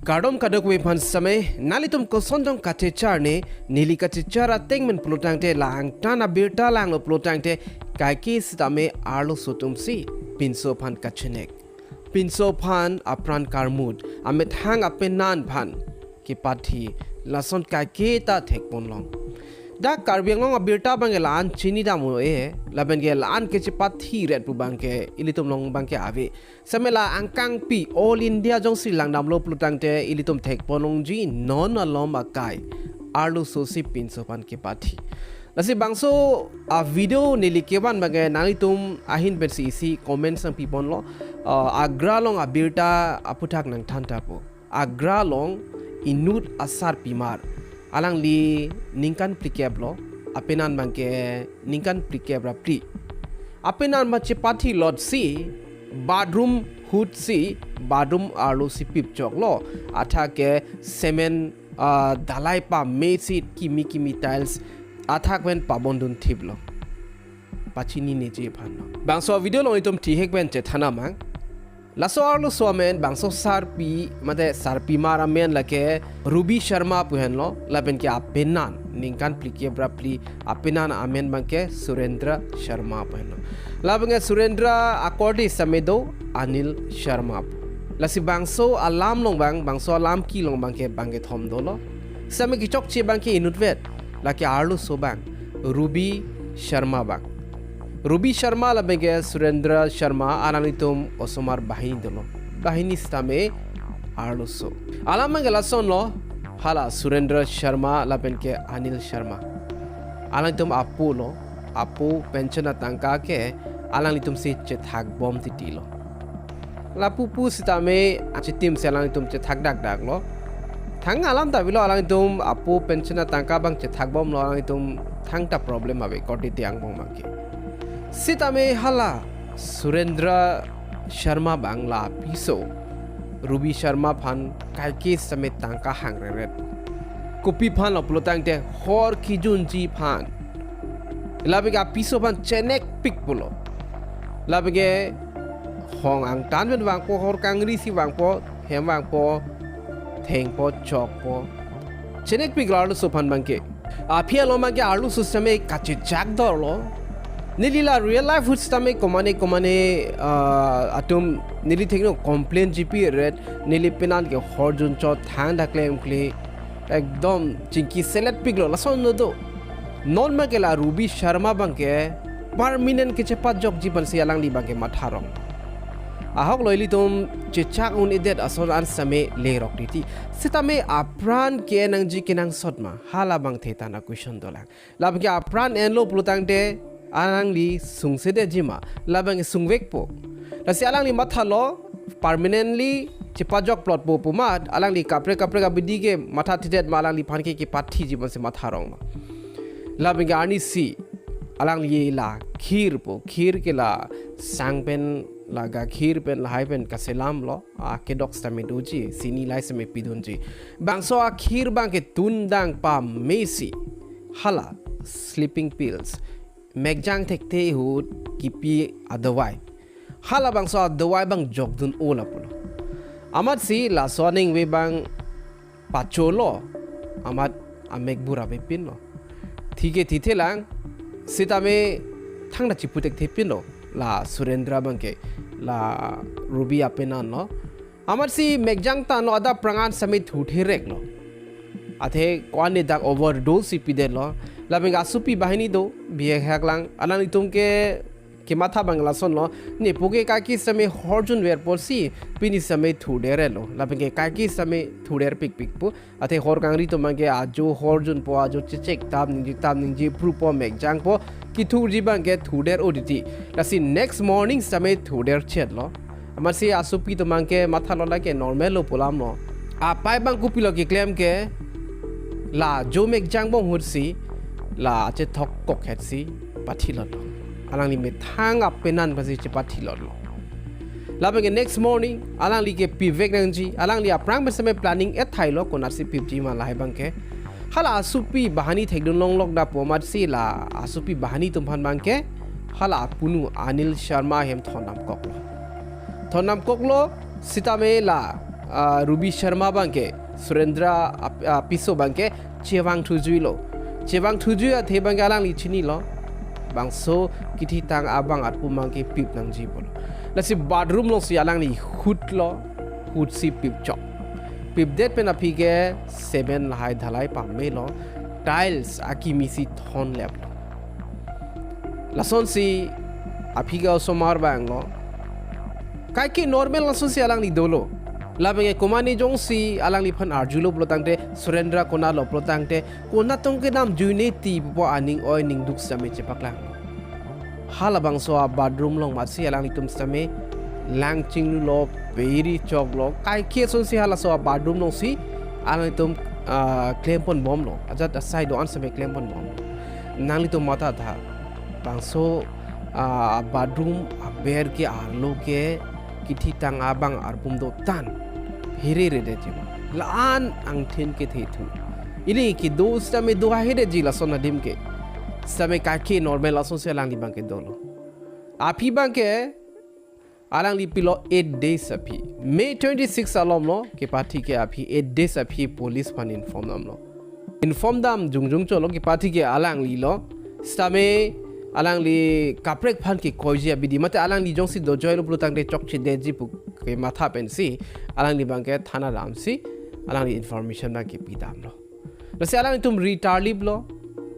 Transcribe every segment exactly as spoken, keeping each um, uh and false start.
Kardom kadokave aphan sitame, nanglitum koson jong kachechar ne, neli kachechar ateng pen pulotangte la angtan abirta langlo pulotangte, kaike sitame arloso atum si pinso aphan kachenek. Pinso aphan apran karmut, amethang apenan aphan kepathi, lason kaike ta thekponlong. Dak Karbi Anglong abirta abangke la-an chinidam un-e, lapenke la-an kechepathi ret pu abangke ilitum along abangke ave. Sitame la angkangpi All India jongsi langdamlo pulotangte ilitum thekponlongji non malom akai, arloso si pinso aphan kepathi. Lasi bangso avideo neli kevan abangke nanglitum ahin pensi isi comment nangpiponlo, ah, Agra along abirta aphuthak nangthan tha pu. Agra along inut asarpimar. Alangli ningkan phlikep lo, apenan abangke ningkan phlikep ra phli. Apenan ma chepathi lotsi, bathroom ahut si, bathroom arlo si pipchoklo, athak ke cement, ah, dalai pame si kimi kimi tiles, athak pen pabondun thiplo. Pachini neji aphan lo. Bangso video along itum thihek pen chethan nang. Laso arloso amen bangso sarpi, mate sarpimar amen lake Ruby Sharma pu henlo, lapenke apenan ningkan phlikep ra phli, apenan amen abangke Surendra Sharma pu henlo. Lapenke Surendra akorte sitame do Anil Sharma pu. Lasi bangso alam along abang, bangso alam kelong abangke bangkethom dolo. Sitame kechokche abangke inutvet, lake arloso abang, Ruby Sharma abang. Ruby Sharma lapenke Surendra Sharma alanglitum osomar banghini dolo. Banghini sitame arloso. Alam abangke lasonlo, hala Surendra Sharma lapenke Anil Sharma, alanglitum apo lo, apo pension atangka ke alanglitum si chethakbom titi lo. Lapu pu sitame achitim si alanglitum chethak dakdak lo. Thang alam ta avelo, alanglitum apo pension atangka abang chethakbomlo, alanglitum thangta problem ave korte angbong abangke. Sitame hala Surendra Sharma abang la apiso Ruby Sharma aphan kaike sitame tangka hangreret. Kopi aphanlo pulotangte hor kejunji aphan. Lapenke apiso aphan chenekpik pulo. Lapenke hong angtan pen vangpo, hor kangri si vangpo, hem vangpo, thengpo, chokpo. Chenekpik lo arloso aphan abangke. Aphi along abangke arloso sitame kachechak dorlo. Neli la real life ahut sitame komane komane, ah, atum neli thekno complain jipi ret, neli penan ke horjun chot thang daklem kle. Ekdom chingki selet piklo, lason no do. Non abangke la Ruby Sharma abangke permanent kechepajokji pensi alangli abangke matharong. Ahok lo ilitum chechak un-edet ason an sitame lerok titi. Sitame apran ke nangji kenangsot ma, hala abang thetan a-question dolang. Lapenke apran enlo pulotangte alangli sungsedetji ma, labang sungvekpo. Lasi alangli mathalo permanently chepajokplotpo pu amat, alangli kaprek kaprek abidi ke mathathedet ma, alangliphan ke kepathiji pensi matharong ma. Lapenke arnisi alangli la kheer po, kheer ke la sang pen, la gakhir pen, lahai pen kaselamlo, akedok sitame doji, chini lahai sitame pidunji. Bangso akheer abangke tundang pamesi, hala sleeping pills, mekjang thekthe ahut kipi adawai, hala bangso adawai abang jokdun-o lapulo. Amatsi laso aningve abang pacholo, amat amek bura avepinlo. Thike thithelang, sitame thangta chipu thekthepinlo la Surendra abangke, la Ruby apenanlo. Amatsi mekjang tanglo, adap prangan sitame thurthereklo. Athe ko-an ne dak overdose si pidetlo. Lapenke asopi banghini do, bihek heklang, alanglitum ke kematha abang lasonlo, nepo ke kaike sitame horjunver apotsi pini sitame thurdetlo. Lapenke kaike sitame thurderpikpik pu. Athe hor kangri atum abangke ajo horjunpo, ajo chechek tap ningje tap ningje prupo mekjangpo, kethurji abangke thurder-o titi. Lasi next morning sitame thurderchetlo. Amatsi asopi atum abangke mathalo lake normal lo pu alamlo. Apai abang kopilo keklem ke, la ajo mekjangbom ahutsi, la chethok kokhetsi pathilotlo. Alangli methang apenan pensi chepathilotlo. Lapenke next morning, alangli ke pivek nangji, alangli aphrang pen sitame planning ethailo, konatsi pipji ma lahai abangke. Hala asopi banghini thekdun longlok da pu amatsi la asopi banghini atum aphan abangke, hala apunu Anil Sharma ahem thondamkoklo. Thondamkoklo, sitame la ah, Ruby Sharma abangke, Surendra ap-, apiso abangke chevang thujuilo. Chevang thujui athe abangke alangli chinilo, bangso kithitang abang arpum abangke pip nangji pulo. Lasi bathroom alongsi alangli hutlo, hutsi pipchok. Pipdet pen aphi ke cement lahai dhalai pamelo, tiles akimi si thonleplo. Lasonsi aphi ke osomar abang lo. Kaike normal lasonsi alangli dolo. Labangke komane jongsi alangliphan arjulo pulotangte, Surendra konatlo pulotangte, konat tong kedam juine ti pupo aning oi ningduk sitame chepaklang. Halabangso a-bathroom along matsi alanglitum sitame lang chinglulo, peri choklo, kaike asonsi halaso a-bathroom alongsi alanglitum, ah, klemponbomlo. Ajat asai do-an sitame klemponbomlo. Nanglitum mathatha, bangso, ah, bathroom aber ke arlo ke kithitang abang arpum dotan. Hirirede jiwa. La-an angthin kethe thu. Ili kedo sitame do hahedetji lason adim ke. Sitame kaike normal lasonsi alangli abangke dolo. Aphi abangke alangli pilo eight days aphi. May twenty-six alomlo kepathi ke aphi eight days aphi police aphan inform damlo. Inform dam jongjong cholo kepathi ke alanglilo. Sitame alangli kaprek aphan kekoiji abidi mate alangli jongsi dojoilo pulotangte chokchedetji pu kematha pensi alangli abangke thana damsi alangli information abangke pidamlo. Lasi alanglitum ritarliplo,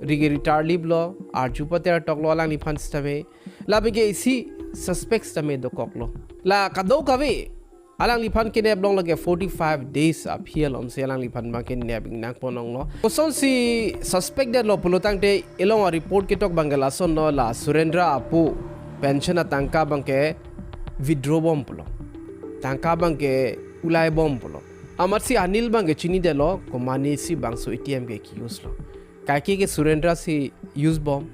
rige ritarliplo, arju pater toklo alangliphan sitame. Labangke isi suspect sitame dokoklo. La kadokave alangliphan kenep along lake forty-five days aphi alomsi alangliphan abangke nep ingnangponlonglo. Kosonsi suspect detlo pulotangte along a-report ketok abangke lasonlo, la Surendra apo pension atangka abangke withdraw bom pulo. Tangka abangke ulaibom pulo. Amatsi Anil abangke chinidetlo, komanesi bangso A T M ke ke-use lo. Kaike ke Surendra si use bom,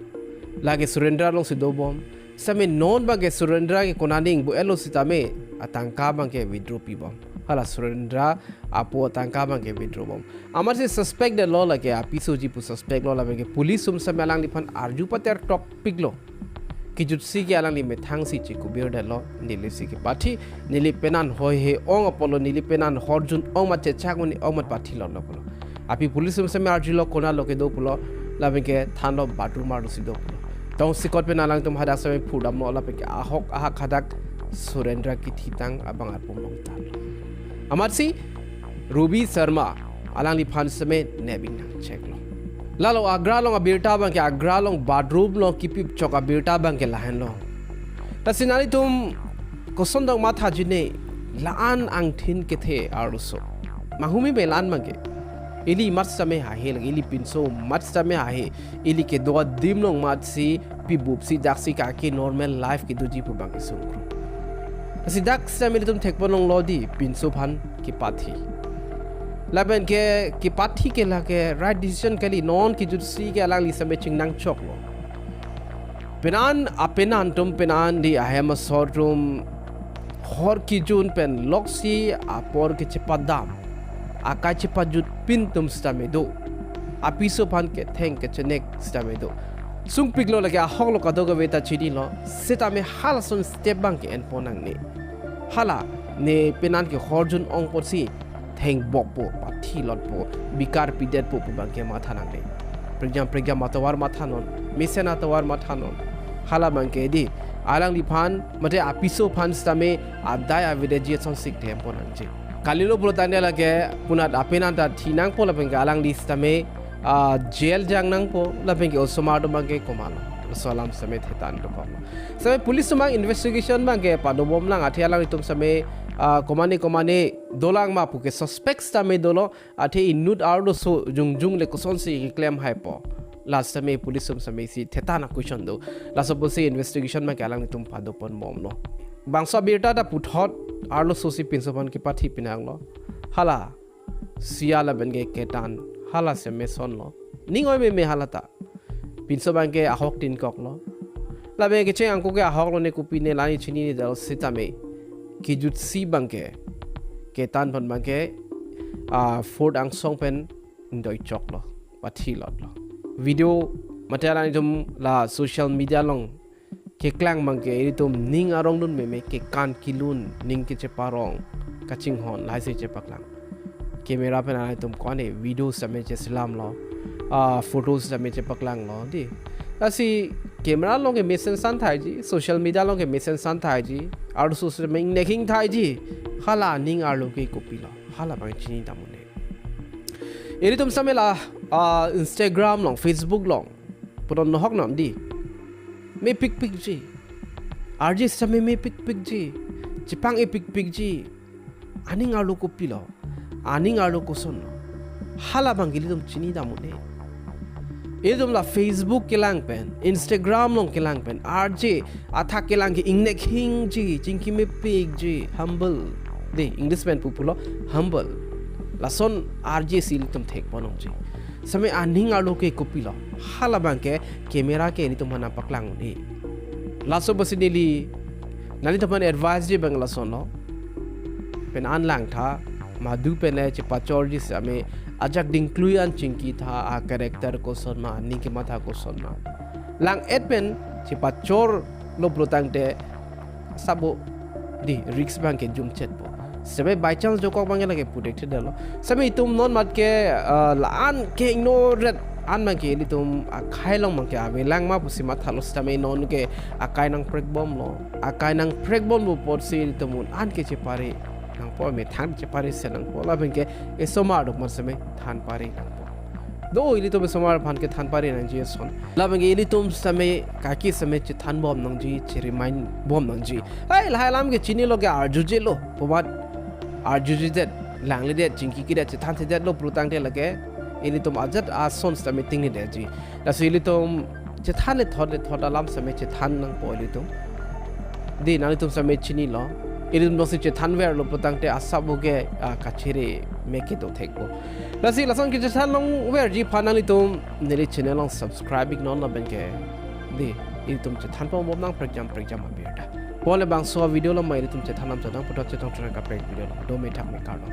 lake Surendra alongsi dobom. Sitame non abangke Surendra ke konane ingbu-etlo sitame atangka abangke withdraw pibom. Hala Surendra apo atangka abangke withdraw bom. Amatsi suspect detlo lake apisoji pu suspect lo, labangke police atum sitame alangliphan arju pater tokpiklo. Kejutsi ke alangli methangsi chekubirdetlo, nelisi kepathi, neli penan hoi he ong apotlo, neli penan horjun ong mat chechak muni ong mat pathilotlo pulo. Aphi police atum sitame arjulo konatlo kedo pulo, labangke thanlo bathroom arlosi do pulo. Tongsekot pen alangtum hadak sitame phurdamlo, labangke ahok ahak hadak Surendra kithitang abang arpum longtanlo. Amatsi Ruby Sharma alangliphan sitame nep ingnangcheklo. Lalo Agra along abirta abangke, Agra along bathroom along kipipchok abirta abangke lahenlo. Lasi nanglitum koson dong matha jine, la-an angthin kethe arloso. Mahumi me la-an abangke. Ili mat sitame hahe lake, ili pinso mat sitame hahe. Ili kedo adim along matsi pibupsi daksi kaike normal life kedoji pu abangke sungkru. Lasi dak sitame ilitum thekponlonglo di pinso aphan kepathi. Labangke kepathi ke lake right decision kali, non kejutsi ke alangli sitame chingnangchoklo. Penan apenan atum penan di ahem asor atum hor kejun pen loksi apor kechepadam, akai chepajut pin atum sitame do. Apiso aphan ketheng kechenek sitame do. Sungpiklo lake ahoklo kadokave ta chinilo. Sitame halason step abangke enpon nangne. Hala ne penan ke horjun ong apotsi thengbokpo, pathilotpo, bikar pidetpo pu abangke matha nangne. Prekjam prekjam atovar mathanon, mesen atovar mathanon. Hala abangke di alangliphan mate apiso aphan sitame adai avedetji asonsi klempon nangji. Kalilo pulotangte lake penat apenan ta thinangpo, labangke alangli sitame, ah, jail jangnangpo, labangke osomar atum abangke komatlo. Laso alam sitame thetan dokoklo. Sitame police atum abang investigation abangke padobomlang, athe alanglitum sitame, ah, komane komane dolang ma pu ke suspect sitame dolo, athe inut arloso jongjong le kosonsi keklem haipo. La sitame police atum sitame isi thetan a-question do. Laso apotsi investigation abangke alanglitum padoponbomlo. Bangso abirta ta puthot arloso si pinso aphan kepathi pinanglo. Hala sia lapen ke ketan, hala sitame sonlo. Ning oi meme hala ta. Pinso abangke ahok tin koklo. Labangke kecheng angko ke ahoklo ne kopine la-an chinine dal sitame kejutsi abangke ketan aphan abangke, ah, Fort Angsong pen indoichoklo, pathilotlo. Video mate alanglitum la social media along keklang abangke ilitum ning arongdun meme, kekan kelun, ning kecheparong. kachinghon lahai si chepaklang. Camera pen ilitum kone video sitame cheselamlo, ah, photos sitame chepaklanglo dei. Lasi camera along ke mesen san thaiji, social media along ke mesen san thaiji, arloso sitame ingnek hing thaiji. Hala aning arlo ke kopilo, hala abang chini dam un-e. Ilitum sitame la, ah, Instagram along, Facebook along punon nohok non dei, mepikpikji. Arje sitame mepikpikji, chepang-epikpikji. Aning arlo kopilo, aning arlo kosonlo, hala abang ke ilitum chini dam un-e. Ilitum la Facebook kelang pen, Instagram along kelang pen arje athak kelang ke ingnek hingji, chingki mepikji, humble dei, English pen pu pulo humble. Lason arje si ilitum thekpon longji. Sitame aning arlo ke kopilo, hala abang ke camera ke ilitum aphan nangpaklang un-e. Laso apotsi neli nanglitum aphan advice ji abang lasonlo. Pen an langtha, madu pen le chepachorji sitame ajak dingklui an chingkitha, a character koson ma, aning kematha koson ma. Lang-et pen chepachorlo pulotangte sabo dei, risk abang ke jumchetpo. Sitame by chance jokok abang ke lake pudet thedetlo. Sitame itum non mat ke, ah, la-an ke ingnoret an abang ke ilitum akhei along abang ke avelang ma pusi mathalo sitame non ke akai nangprekbomlo. Akai nangprekbomlo apotsi ilitum un an ke chepare nangpo, methang chepare se nangpo. Labang ke esomar dokmar sitame than pare nangpo. Do ilitum esomar aphan kethan pare nangji ason. Labang ke ilitum sitame kaki sitame chethanbom nangji, cheremind bom nangji. Hai, lahai alam ke chinilo ke arjujelo, pumat arjujedet, langledet, chingkikidet, chethantedetlo pulotangte lake ilitum ajat ason sitame tingnedetji. Lasi ilitum chethan lethot lethot alam sitame chethan nangpo ilitum. Dei, nanglitum sitame chinilo. Ilitum jongsi chethanverlo pulotangte asap ke, ah, kachere meke do thekpo. Lasi lason kechethan longverji aphan nanglitum neli channel along subscribe iknon, labang ke dei, ilitum chethanponbom nang prekjam prekjam abirta. Pon le bangso video along ma ilitum chethan alam chodang puthot, chetong chonang kaprek video along. Dome thakme, kardom.